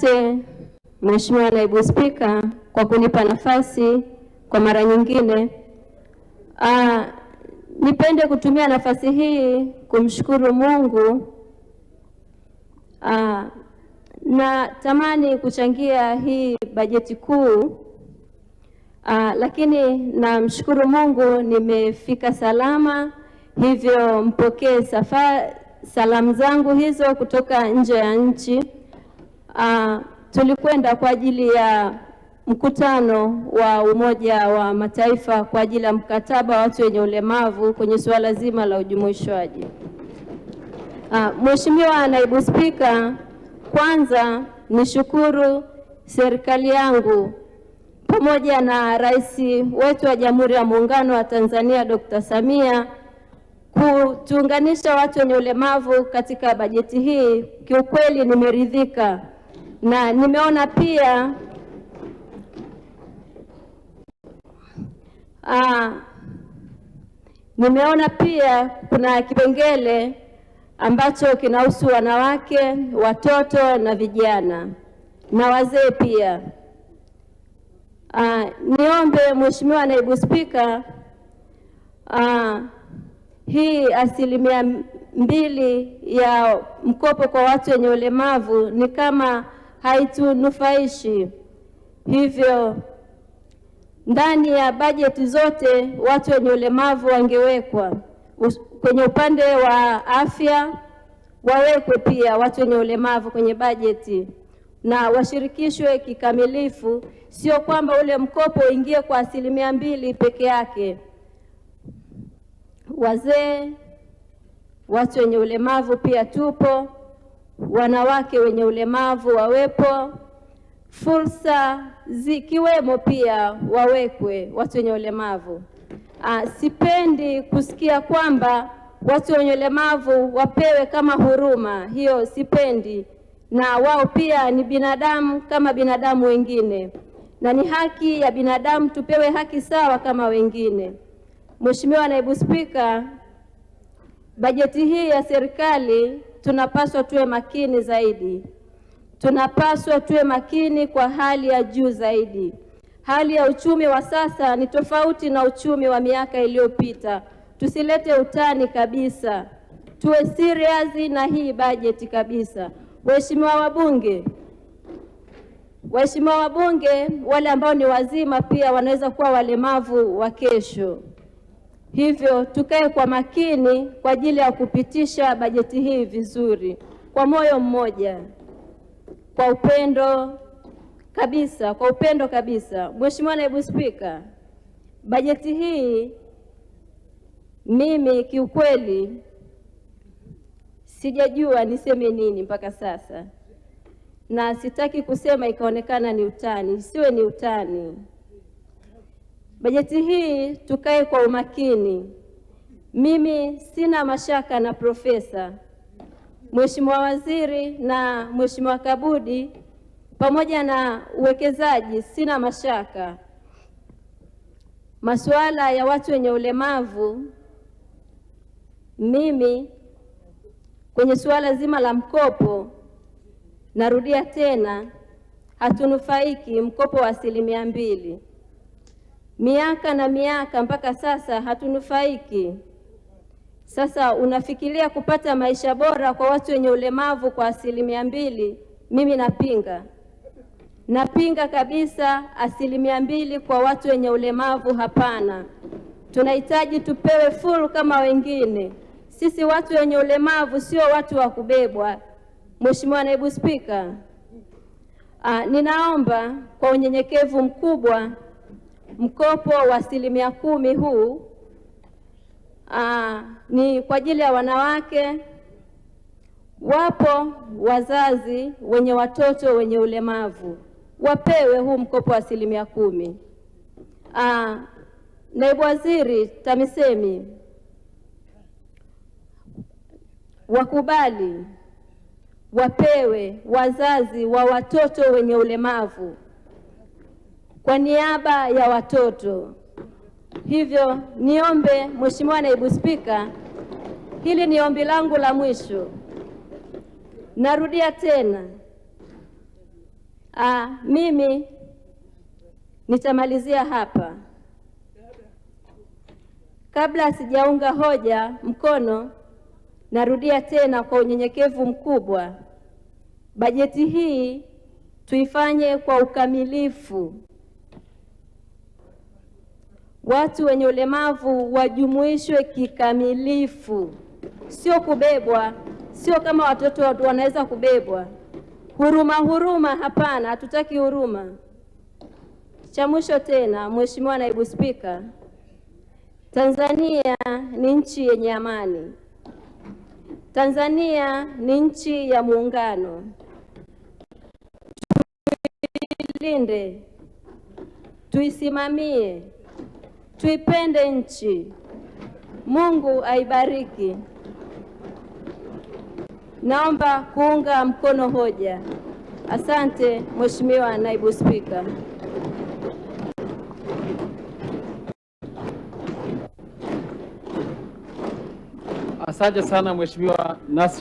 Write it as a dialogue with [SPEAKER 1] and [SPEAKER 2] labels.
[SPEAKER 1] Asante Mheshimiwa Naibu Spika kwa kunipa nafasi kwa mara nyingine. Nipende kutumia nafasi hii kumshukuru Mungu. Na tamani kuchangia hii bajeti kuu, lakini namshukuru Mungu nimefika salama, hivyo mpokee salamu zangu hizo kutoka nje ya nchi. Tulikwenda kwa ajili ya mkutano wa Umoja wa Mataifa kwa ajili ya mkataba wa watu wenye ulemavu kwenye suala zima la ujumuishwaji. Mheshimiwa Naibu Spika, kwanza nishukuru serikali yangu pamoja na Rais wetu wa Jamhuri ya Muungano wa Tanzania Dr. Samia kutuunganisha watu wenye ulemavu katika bajeti hii. Kiukweli nimeridhika na nimeona pia kuna kipengele ambacho kinahusu wanawake, watoto na vijana na wazee pia. Niombe Mheshimiwa Naibu Spika, hii 2% ya mkopo kwa watu wenye ulemavu ni kama haitunufaishi. Hivyo ndani ya bajeti zote watu wenye ulemavu wangewekwa. Kwenye upande wa afya wawekwe pia watu wenye ulemavu kwenye bajeti na washirikishwe kikamilifu, sio kwamba ule mkopo uingie kwa 2% peke yake. Wazee, watu wenye ulemavu pia tupo, wanawake wenye ulemavu wawepo, fursa zikiwemo pia wawekwe watu wenye ulemavu. Sipendi kusikia kwamba watu wenye ulemavu wapewe kama huruma, hiyo sipendi. Na wao pia ni binadamu kama binadamu wengine, na ni haki ya binadamu tupewe haki sawa kama wengine. Mheshimiwa Naibu Spika, bajeti hii ya serikali tunapaswa tuwe makini zaidi. Tunapaswa tuwe makini kwa hali ya juu zaidi. Hali ya uchumi wa sasa ni tofauti na uchumi wa miaka iliyopita. Tusilete utani kabisa. Tuwe serious na hii bajeti kabisa. Waheshimiwa wabunge, waheshimiwa wabunge, wale ambao ni wazima pia wanaweza kuwa walemavu wa kesho. Hivyo tukae kwa makini kwa ajili ya kupitisha bajeti hii vizuri, kwa moyo mmoja, kwa upendo kabisa, kwa upendo kabisa. Mheshimiwa Naibu Spika, bajeti hii mimi kiukweli sijajua niseme nini mpaka sasa, na sitaki kusema ikaonekana ni utani. Isiwe ni utani. Bajeti hii tukae kwa umakini. Mimi sina mashaka na Profesa, Mheshimiwa Waziri na Mheshimiwa Kabudi pamoja na uwekezaji, sina mashaka. Masuala ya watu wenye ulemavu, mimi kwenye suala zima la mkopo, narudia tena, hatunufaiki mkopo wa 2%. Miaka na miaka mpaka sasa hatunufaiki. Sasa unafikiria kupata maisha bora kwa watu wenye ulemavu kwa 2%? Mimi napinga. Napinga kabisa 2% kwa watu wenye ulemavu, hapana. Tunahitaji tupewe full kama wengine. Sisi watu wenye ulemavu sio watu wa kubebwa. Mheshimiwa Naibu Spika, ninaomba kwa unyenyekevu mkubwa mkopo wa 10% huu ni kwa ajili ya wanawake. Wapo wazazi wenye watoto wenye ulemavu, wapewe huu mkopo wa 10%. Naibu Waziri TAMISEMI wakubali wapewe wazazi wa watoto wenye ulemavu kwa niaba ya watoto. Hivyo niombe Mheshimiwa Naibu Spika, hili ni ombi langu la mwisho. Narudia tena, Mimi nitamalizia hapa. Kabla sijaunga hoja mkono, narudia tena kwa unyenyekevu mkubwa, bajeti hii tuifanye kwa ukamilifu. Watu wenye ulemavu wajumuishwe kikamilifu, sio kubebwa, sio kama watoto wanaweza kubebwa. Huruma huruma, hapana, hatutaki huruma. Cha mwisho tena, Mheshimiwa Naibu Spika, Tanzania ni nchi yenye amani. Tanzania ni nchi ya muungano. Tuilinde, tuisimamie, tuipende nchi. Mungu aibariki. Naomba kuunga mkono hoja. Asante Mheshimiwa Naibu Spika.
[SPEAKER 2] Asante sana Mheshimiwa Nasri.